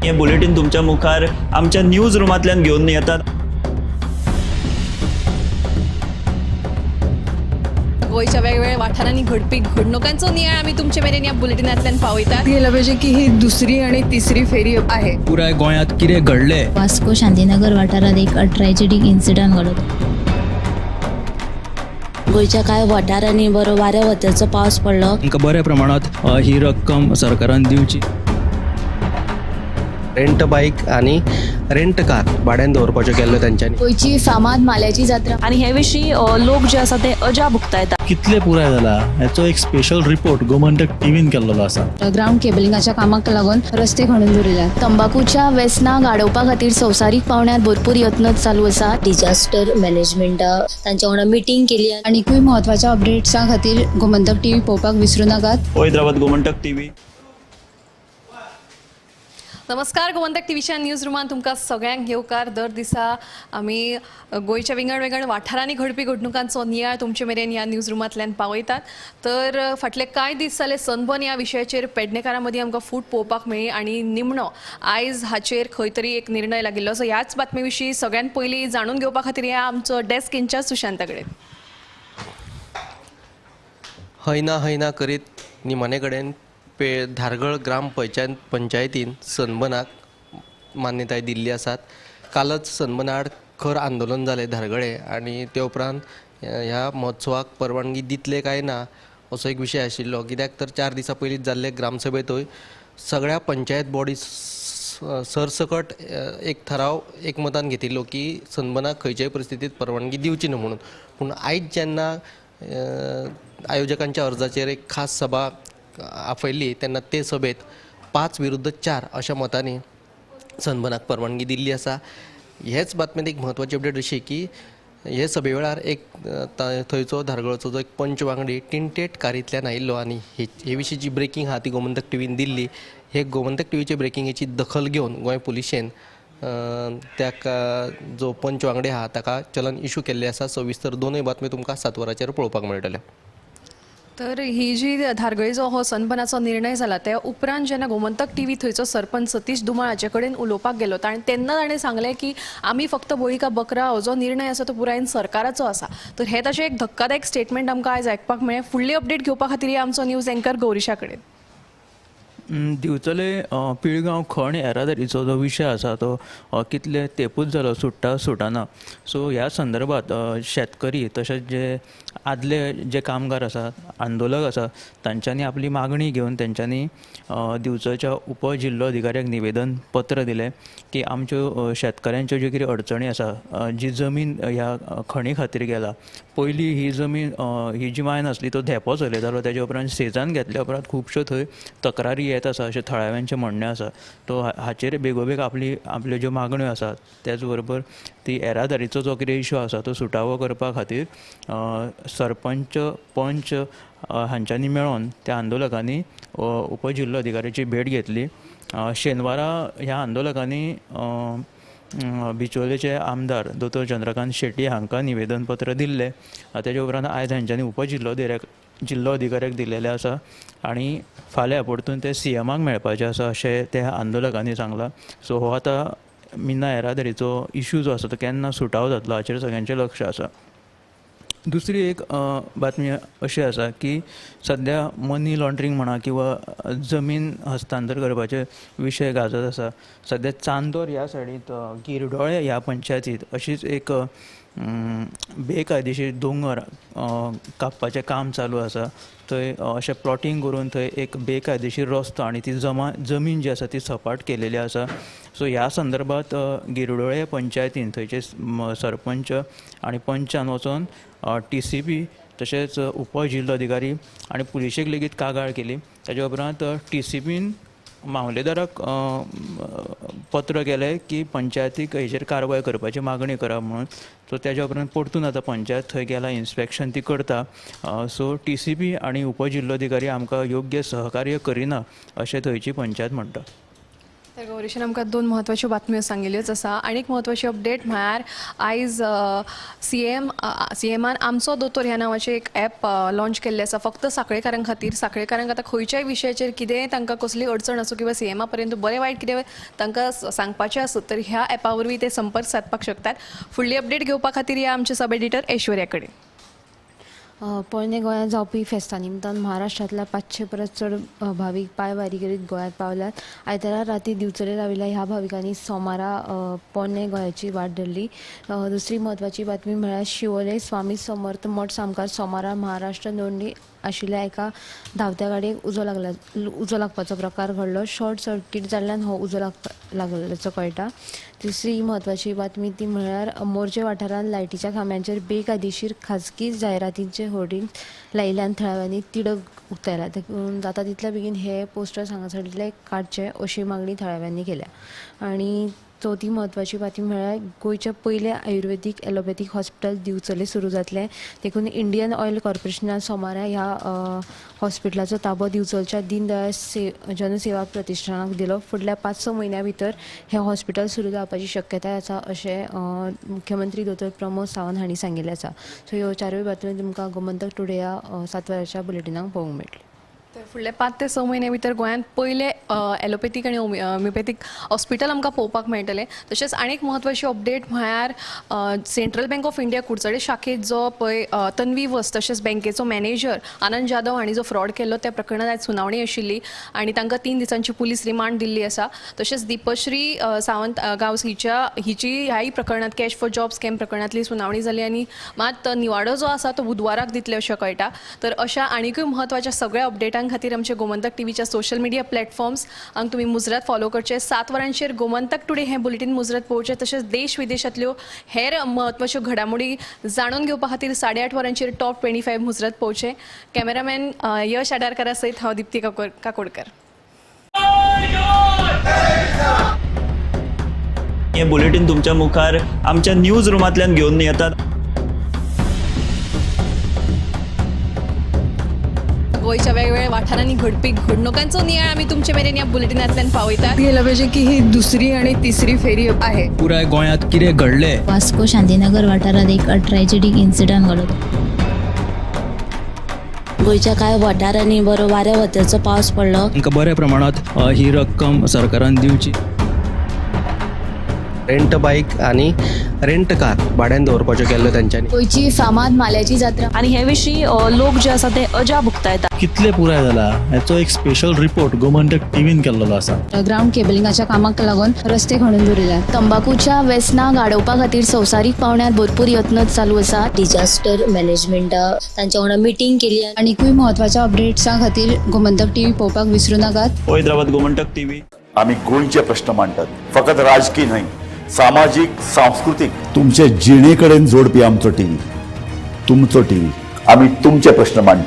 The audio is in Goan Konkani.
हे बुलेटीन तुमच्या मुखार आमच्या न्यूज रुमांतल्यान घेवन येतात. गोंयच्या वेगवेगळ्या वाठारांनी घडपी घडणुकांचो नियाळ आमी तुमचे मेरेन ह्या बुलेटिनांतल्यान पावयतात. गेलं पाहिजे की ही दुसरी आणि तिसरी फेरी आहे. पुराय गोंयांत कितें घडलें, वास्को शांतीनगर वाठारात एक ट्रॅजेडीक इन्सिडंट घडलो. गोंयच्या कांय वाठारांनी बरो वाऱ्या वताचो पावस पडलो. तांकां बऱ्या प्रमाणांत ही रक्कम सरकारान दिवची. रेंट बायक आनी रेंट कार भाड्यान दवरपाच्यो केल्ल्यो तेंच्यांनी. गोंयची फामाद माल्याची जात्रा आनी हे विशीं लोक जे आसा ते अजाप उक्तायतात. कितले पुराय जाला हेचो एक स्पेशल रिपोर्ट गोमंतक टीव्हीन केल्लो आसा. ग्रावंड केबलिंगाच्या कामाक लागून रस्ते खणून दवरिल्यात. तंबाखूच्या वेसनाक आडोवपा खातीर संवसारीक पावंड्यार भरपूर यत्न चालू आसा. डिजास्टर मॅनेजमेंटा तांच्या वांगडा मिटींग केली. आनीकूय म्हत्वाच्या अपडेट्सां खातीर गोमंतक टीव्ही पळोवपाक विसरू नाकात. हैदराबाद गोमंतक टीव्ही. नमस्कार, गोमंतक टीव्हीच्या न्यूज रुमान तुमकां सगळ्यांक येवकार. दर दिसा आमी गोंयच्या विंगड विंगड वाठारांनी घडपी घडणुकांचो नियाळ तुमचे मेरेन ह्या न्यूज रुमांतल्यान पावयतात. तर फाटले कांय दीस जाले सनबर्न ह्या विशयाचेर पेडणेकारां मदीं आमकां फूट पळोवपाक मेळ्ळी आनी निमणो आयज हाचेर खंय तरी एक निर्णय लागिल्लो. सो ह्याच बातमे विशीं सगळ्यांत पयलीं जाणून घेवपा खातीर ह्या आमचो डेस्क इन्चार्ज सुशांता कडेन. हयना हयना करीत निमाणे कडेन धारगळ ग्राम पंचायतीन सनबर्नाक मान्यताय दिल्ली आसात. कालच सनबर्ना आड खर आंदोलन जालें धारगळे आनी ते उपरांत ह्या महोत्सवाक परवानगी दितले काय ना असो एक विशय आशिल्लो. कित्याक तर 4 दिसां पयलींच जाल्ले ग्रामसभेंतूय सगळ्या पंचायत बॉडी सरसकट एक थाराव एकमतान घेतिल्लो की सनबर्नाक खंयच्याय परिस्थितींत परवानगी दिवची न्हू म्हणून. पूण आयज जेन्ना आयोजकांच्या अर्जाचेर एक खास सभा आपयल्ली तेन्ना ते सभेंत 5-4 अशा मतांनी सनबर्नाक परवानगी दिल्ली आसा. हेच बातमेंत एक म्हत्वाची अपडेट अशी की हे सभे वेळार एक थंयचो धारगळचो जो एक पंच वांगडी टिंटेट कारींतल्यान आयिल्लो आनी हे विशीं जी ब्रेकींग आहा ती गोमंतक टीव्हीन दिल्ली. हे गोमंतक टीव्हीचे ब्रेकिंगेची दखल घेवन गोंय पुलिशेन त्या जो पंच वांगडी आहा ताका चलन इशू केल्लें आसा. सविस्तर दोनूय बातम्यो तुमकां 7 वरांचेर पळोवपाक मेळटल्यो. तर ही जी धारगळीचो हो सनबर्नाचो निर्णय जाला त्या उपरांत जेन्ना गोमंतक टीव्ही थंयचो सरपंच सतीश दुमाळ हाचे कडेन उलोवपाक गेलो आनी तेन्ना ताणें सांगलें की आमी फक्त बळी का बकरा हो जो निर्णय आसा तो पुरायेन सरकाराचो आसा. तर हें ताचें एक धक्कादायक स्टेटमेंट आमकां आयज आयकपाक मेळ्ळें. फुडली अपडेट घेवपा खातीर आमचो न्यूज एंकर गौरीशा कडेन. दिवचले पिळगांव खण येरादारीचो जो विशय आसा तो कितले तेंपूच जालो सुट्टा सुटना. सो ह्या संदर्भात शेतकरी तशेंच जे आदले जे कामगार आसात, आंदोलक आसा, तांच्यांनी आपली मागणी घेवन तेंच्यांनी दिवचलच्या उपजिल्लो अधिकाऱ्याक निवेदन पत्र दिलें की आमच्यो शेतकऱ्यांच्यो ज्यो कितें अडचणी आसा, जी जमीन ह्या खणी खातीर गेला, पयलीं ही जमीन ही जी मायन आसली तो धेंपो चलयतालो, तेज्या उपरांत सेजान घेतल्या उपरांत खुबश्यो थंय तक्रारी येत आसा अशें थळाव्यांचें म्हणणें आसा. तो हाचेर बेगोबेग आपल्यो ज्यो मागण्यो आसात त्याच बरोबर ती येरादारीचो जो कितें इशू आसा तो सुटावो करपा खातीर सरपंच पंच हांच्यांनी मेळोन त्या आंदोलकांनी उपजिल्लो अधिकाऱ्याची भेट घेतली. शेनवारा ह्या आंदोलकांनी बिचोलेचे आमदार दोतोर चंद्रकांत शेट्टी हांकां निवेदन पत्र दिल्लें. तेज्या उपरांत आयज हांच्यांनी उपजिल्लो अधिकाऱ्याक दिलेलें आसा आनी फाल्यां परतून ते सीएमाक मेळपाचें आसा अशें त्या आंदोलकांनी सांगलां. सो हो आतां मिना येरादारीचो इशू जो आसा तो केन्ना सुटावो जातलो हाचेर सगळ्यांचें लक्ष आसा. दुसरी एक बातमी अशी आसा की सद्या मनी लॉन्ड्रींग म्हणा किंवा जमीन हस्तांतर करपाचे विशय गाजत आसा. सद्या चांदोर ह्या सायडींत गिरडोळे ह्या पंचायतीत अशीच एक बेकायदेशीर दोंगर कापपाचें काम चालू आसा. थंय अशें प्लॉटींग करून थंय एक बेकायदेशीर रस्तो आनी ती जमीन जी आसा ती सपाट केलेली आसा. सो ह्या संदर्भात गिरडोळे पंचायतीन थंयचे सरपंच आनी पंचान वचोन TCP तशेंच उपजिल्लो अधिकारी आनी पुलिशेक लेगीत कागाळ केली. ताच्या उपरांत TCPन मामलेदाराक पत्र केलें की पंचायतीक हेचेर कारवाय करपाची मागणी करा म्हणून. सो तेज्या उपरांत परतून आतां पंचायत थंय गेला, इन्स्पेक्शन ती करता. सो TCP आनी उपजिल्लो अधिकारी आमकां योग्य सहकार्य करिना अशें थंयची पंचायत म्हणटा. तर गौरीशान आमकां दोन म्हत्वाच्यो बातम्यो सांगिल्ल्योच आसा. आनी एक म्हत्वाची अपडेट म्हळ्यार आयज सीएमान आमचो दोतोर ह्या नांवाचें एक एप लॉन्च केल्लें आसा फक्त साखळेकारां खातीर. साखळेकारांक आतां खंयच्याय विशयाचेर कितेंय तांकां कसली अडचण आसूं किंवा सीएमा पर्यंत बरें वायट कितें तांकां सांगपाचें आसत तर ह्या एपा वरवीं ते संपर्क सादपाक शकतात. फुडली अपडेट घेवपा खातीर या आमचे सब एडिटर ऐश्वर्या कडेन. पोरणे गोंयांत जावपी फेस्ता निमतान महाराष्ट्रांतल्या 500 परस चड भावीक पांयवारी करीत गोंयांत पावल्यात. आयतारा राती दिवचले राविल्ल्या ह्या भाविकांनी सोमारा पोरणे गोंयाची वाट धरली. दुसरी म्हत्वाची बातमी म्हळ्यार शिवोले स्वामी समर्थ मठ सामकार सोमारा महाराष्ट्र नोंदणी आशिल्ल्या एका धांवत्या गाडयेक उजो लागपाचो प्रकार घडलो. शॉर्ट सर्कीट जाल्ल्यान हो उजो लागल्याचो कळटा. तिसरी म्हत्वाची बातमी ती म्हळ्यार मोरजे वाठारांत लायटीच्या खांब्यांचेर बेकायदेशीर खाजगी जायरातींचे होर्डिंग लायिल्ल्यान थळाव्यांनी तिडक उक्तायला. देखून जाता तितल्या बेगीन हे पोस्टर्स हांगासरले काडचे अशी मागणी थळाव्यांनी केल्या. आनी चवथी म्हत्वाची बातमी म्हळ्यार गोंयचें पयलें आयुर्वेदीक एलोपॅथीक हॉस्पिटल दिवचले सुरू जातलें. देखून इंडियन ऑयल कॉर्पोरेशनान सोमारा ह्या हॉस्पिटलाचो ताबो दिवचलच्या दीनदयाळ जनसेवा प्रतिष्ठानाक दिलो. फुडल्या 5-6 म्हयन्यां भितर हें हॉस्पिटल सुरू जावपाची शक्यताय आसा अशें मुख्यमंत्री दोतोर प्रमोद सावंत हांणी सांगिल्लें आसा. सो ह्यो चारूय बातम्यो तुमकां गोमंतक टुडेया 7 वरांच्या बुलेटिनाक पळोवंक मेळटल्यो. तर फुडले 5 ते 6 म्हयन्या भितर गोंयांत पयले एलोपॅथीक आनी होमिओपॅथीक हॉस्पिटल आमकां पळोवपाक मेळटलें. तशेंच आनी एक म्हत्वाची अपडेट म्हळ्यार सेंट्रल बँक ऑफ इंडिया कुडचडे शाखेंत जो पळय तन्वी वस तशेंच बँकेचो मॅनेजर आनंद जाधव हांणी जो फ्रॉड केल्लो त्या प्रकरणांत आयज सुनावणी आशिल्ली आनी तांकां 3 दिसांची पुलीस रिमांड दिल्ली आसा. तशेंच दीपश्री सावंत गांवस हिची ह्याय प्रकरणांत कॅश फॉर जॉब स्कॅम प्रकरणांतली सुनावणी जाली आनी मात निवाडो जो आसा तो बुधवाराक दितले अशें कळटा. तर अशा आनीकूय म्हत्वाच्या सगळ्या अपडेटां खातीर आमचे गोमंतक टीव्हीच्या सोशल मिडिया प्लॅटफॉर्म्स हांगा तुमी मुजरत फॉलो करचे. 7 वरांचेर गोमंतक टुडे हें बुलेटीन मुजरत पळोवचें. तशेंच देश विदेशांतल्यो हेर म्हत्वाच्यो घडामोडी जाणून घेवपा खातीर 8:30 वरांचेर टॉप 25 मुजरत पळोवचें. कॅमेरामॅन यश आडारकारा सयत हांव दीप्ती काकोडकर. हें बुलेटीन तुमच्या मुखार आमच्या न्यूज रुमांतल्यान घेवन येतात. गोंयच्या वेगवेगळ्या वाठारांनी घडपी घडणुकांचो नियाळ आमी तुमचे मेरेन ह्या बुलेटिनांतल्यान पावयतात. गेलं पाहिजे की ही दुसरी आणि तिसरी फेरी आहे. पुराय गोंयांत कितें घडलें. वास्को शांतीनगर वाठारांत एक ट्रॅजेडीक इन्सिडंट घडलो. गोंयच्या कांय वाठारांनी बरो वाऱ्या वताचो पावस पडलो. तांकां बऱ्या प्रमाणांत ही रक्कम सरकारान दिवची. रेंट बायक आनी रेंट कार भाड्यान दवरपाच्यो केल्ल्यो तेंच्यांनी. गोंयची फामाद माल्याची जात्रा आनी हे विशीं लोक जे आसा ते अजाप उक्तायतात. कितले पुराय जाला हेचो एक स्पेशल रिपोर्ट गोमंतक टीव्हीन केल्लो आसा. ग्रावंड केबलिंगाच्या कामाक लागून रस्ते खणून दवरिल्यात. तंबाखूच्या वेसनाक आडोवपा खातीर संवसारीक पावंड्यार भरपूर यत्न चालू आसा. डिजास्टर मॅनेजमेंटा तांच्या वांगडा मिटींग केली. आनीकूय म्हत्वाच्या अपडेट्सां खातीर गोमंतक टीव्ही पळोवपाक विसरूं नाकात. पळयत रावात गोमंतक टीव्ही. आमी गोंयचे प्रश्न मांडटात, फकत राजकीय न्हय, सामाजीक, सांस्कृतीक, तुमचे जिणे कडेन जोडपी आमचो टीव्ही, तुमचो टीव्ही. आमी तुमचे प्रश्न मांडटात.